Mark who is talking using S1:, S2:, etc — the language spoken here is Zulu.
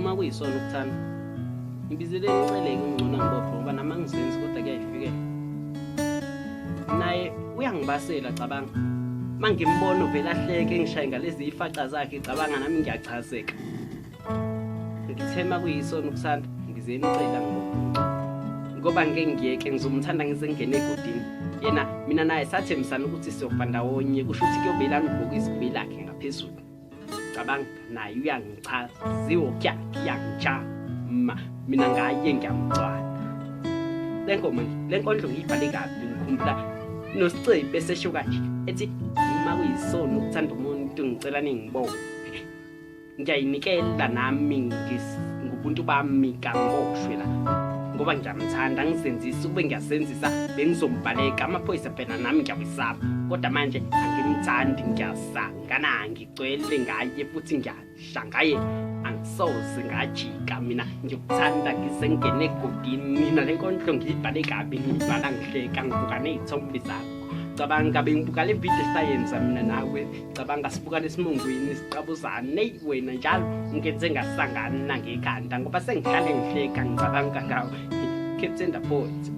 S1: Uma kuyisona ukuthanda, ngibizele ngiceleke ungcono angibophe ngoba nami angizenzi kodwa kuyayifikela. Naye uyangibasela cabanga. Uma ngimbona uvele ahleke ngishaye ngalezi ifaca zakhe cabanga nami ngiyachazeka. Ngithe uma kuyisona ukuthanda, ngize ngicela ngibophe ngoba ngeke ngiyeke ngizomthanda ngize ngingene egodini. Yena mina naye sathembisana ukuthi siyofa ndawonye kusho ukuthi kuyobe lami ibhokisi kube lakhe ngaphezulu. Cabanga naye uyangichaza ziwo kuyangijama mina ngaye ngiyamcwala. Le ngoma le nkondlo ngiyibhale kabi ngikhumbula noSicebi esesho kanje ethi uma kuyisona ukuthanda umuntu ngicela ningibophe. Ngiyayinikela nami ngobuntu bami kangiboshwe la ngoba ngiyamthanda ngizenzisa ukube ngiyazenzisa bengizombhaleka amaphoyisa phela nami ngiyawesaba kodwa manje angimthandi ngiyasangana ngigcwele ngaye futhi ngiyasha ngaye angisoze ngajika mina ngikuthanda ngize ngingene egodini mina le nkondlo ngiyibhale kabi ngiyibhala ngihleka ngibuka ney'thombe zakho cabanga bengibuka le video esayenza mina nawe cabanga sibuka lesimongweni siqabuzane eyi wena njalo ngenze ngasangana ngekhanda ngoba sengihlale ngihleka ngicabanga ngawe Captain the Poet.